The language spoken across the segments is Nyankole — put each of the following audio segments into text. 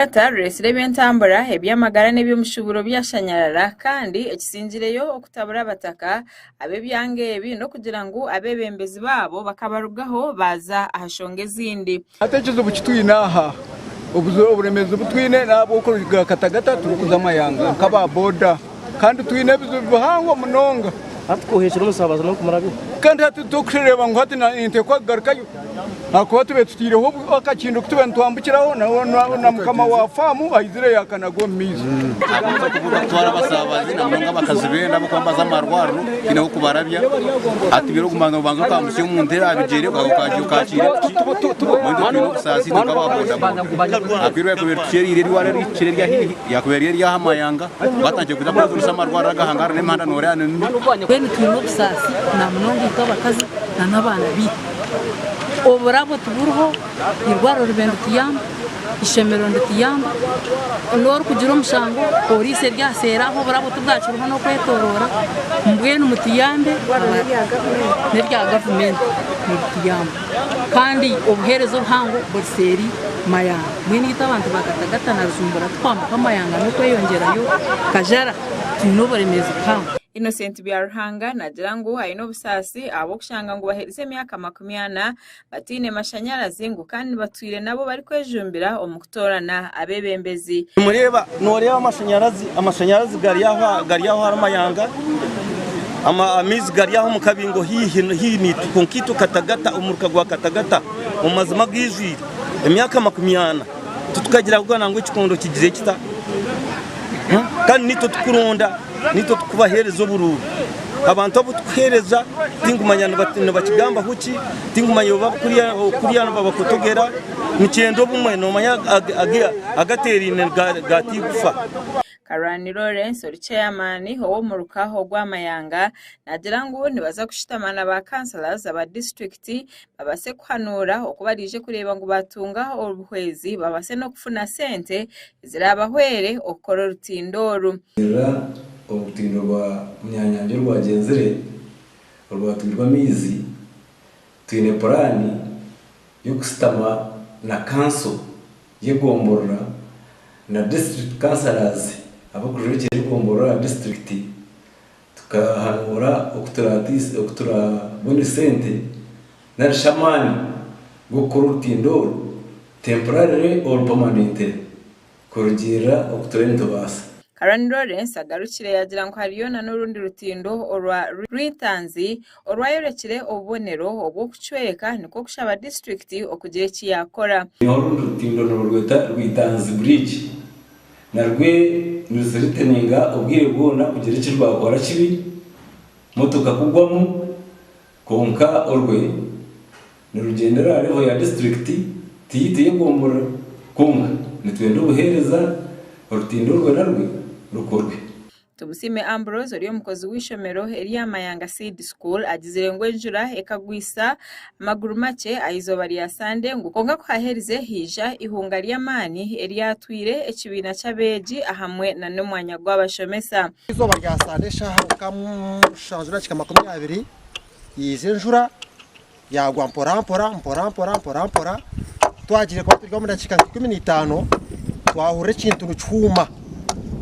Tata rureetsire eby'entambura, eby'amagara n'eby'omushuuburo byashanyarara kandi ekisingireyo okutabura abataka ab'ebyanga ebi n'okugira ngu abeebembezi baabo bakabarugaho baaza aha shonga ezindi. Hati ekizibu ki twine aha, oburemeezi obu twine n'ahabw'okuruga Katagata turikuza Mayanga nk'aba boda kandi twine ebizibu bihango munonga. Hati kuhikire omusaabaze n'okumurabya. Kandi hati tokureeba ngu hati ninteekwa kugarukayo ahakuba tube tutaireho akakindo ku tube nitwambukiraho na mukama wa faamu aizire yaakanaga omu maizi. Abaanza kuburwa kutwara abasaabaze na munonga abakazi b'enda ahabw'okuba nibaza omu marwariro tihaine ah'okubarabya. Hati biri okubanza obanza okambusya omuntu aha bigyere okakiira epiki. Mbwenu itwe twine obusaasi itwe nk'aba bodaboda. Ahakuba eryakubaire ritukyeriire eirwariro erihikire erya haihi ryakubaire riri ery'aha Mayanga. Batandikire kuza kwejunisa amarwariro aga ahangara n'emihanda nooreeba ni mibi. Mbwenu twine obusaasi namunonga itwe abakazi na n'abaana baitu. Oburabo tiburiho, eirwariro ribaire nirituyamba, eishomero nirituyamba, n'orikugira omushango poriisi eri aha seeri aho oburabo tibwakiriho n'okwetoroora mbwenu mutuyambe n'erya gavumenti nirituyamba kandi obuheereza obuhango buri seeri Mayanga. Mbwenu itwe abantu ba Katagata na Rujumbura tukwambuka Mayanga n'okweyongyerayo Kajara twine oburemeezi buhango. Innocent Byaruhanga naagira ngu aine obusaasi ahabw'okushanga ngu baherize emyaka 40 bataine mashanyarazi ngu kandi batwire nabo barikwejumbira omu kutoorana abeebembezi. Nimureeba, nooreeba amashanyarazi, amashanyarazi gari aho gari aho ahari Mayanga, ama amaizi gari aho omu kabingo haihi haihi naitwe kwonka itwe Katagata omuruka gwa Katagata omu mazima agaijwire emyaka 40 titukagirahoga nangwa ekikondo kigire kita kandi naitwe tukuronda Naitwe tukubaheereza oburuuru. Abantu abu tukuheereza tinkumanya nibakigambaho ki, tinkumanya oba kuriya nibabakotogera, nikyenda obumwe noomanya agateeraine gaata eigufa. Karwani Lawrence ori ceyamaani ow'omuruka ogwa Mayanga naagira ngu nibaza kushutama na ba councillors aba disiturikiti babaase kuhanuura oku baraije kureeba ngu baatunga obuhwezi babaase n'okufuna sente eziraabahwere okukora orutindo oru. Reeba orutindo rwa Munyanyangi orwagyenzire, orwatwirwe amaizi, twine puraani y'okushutama na kanso y'egomborora na disiturikiti kansaraz abarikujwekyera egomborora aha disiturikiti tukahanuura oku turabone sente nari shi amaani g'okukora orutindo oru temporarily or permanently. Kurugiirira oku turiyo nitubaasa. Karani Lawrence agarukire yaagira ngu hariyo na n'orundi rutindo orwa Rwitanzi orwayorekire obubonero obw'okucweka nikwo kushaba disiturikiti okugira eki yaakora. Orundi rutindo nibarweta Rwitanzi Bridge narwo niruziriteninga obwire bwona kugira eki rwakora kibi, motoka kugwamu kwonka orwe Nirugyendera aha level ya disiturikiti tiyaitu ey'egomborora kwonka nitwenda obuheereza orutindo orwo narwo rukorwe. Tumusiime Ambrose ori omukozi w'eishomero erya Mayanga Seed School agizire ngu enjura ekagwisa amaguru makye aha izooba rya Sande ngu kwonka ku haherize haija eihunga ry'amaani eryatwire ekibiina ky'abeegi ahamwe na n'omwanya gw'abashomesa. Eizooba rya Sande eshaaha nka mushanju n'edakiika 20 yaija enjura Yaagwa mporampora, mporampora, mporampora. Twagiire kuba turi omu dakiika nka 15, twahurira ekintu nikihuuma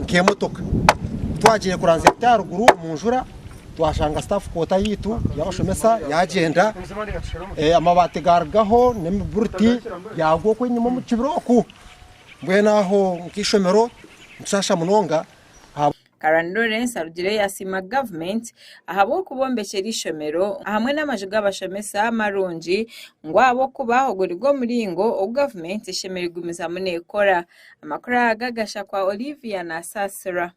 nk'emotoka. Ku twagiire kuranzya tuti aharuguru omu njura, twashanga staff quarter yaitu y'abashomesa yaagyenda, amabaati gaarugaho n'emiburiti yaagwa okwo enyima omu kibira oku. Mbwenu aho nk'eishomero nitushaasha munonga. Karani Lawrence arugireyo yasiima gavumenti ahabw'okubombekyera eishomero hamwe n'amaju g'abashomesa marungi ngu ahabw'okuba ogu nigwo muringo ogu gavumenti eshemereire kugumizamu neekora. Amakuru aga gashakwa Olivia Nasasira.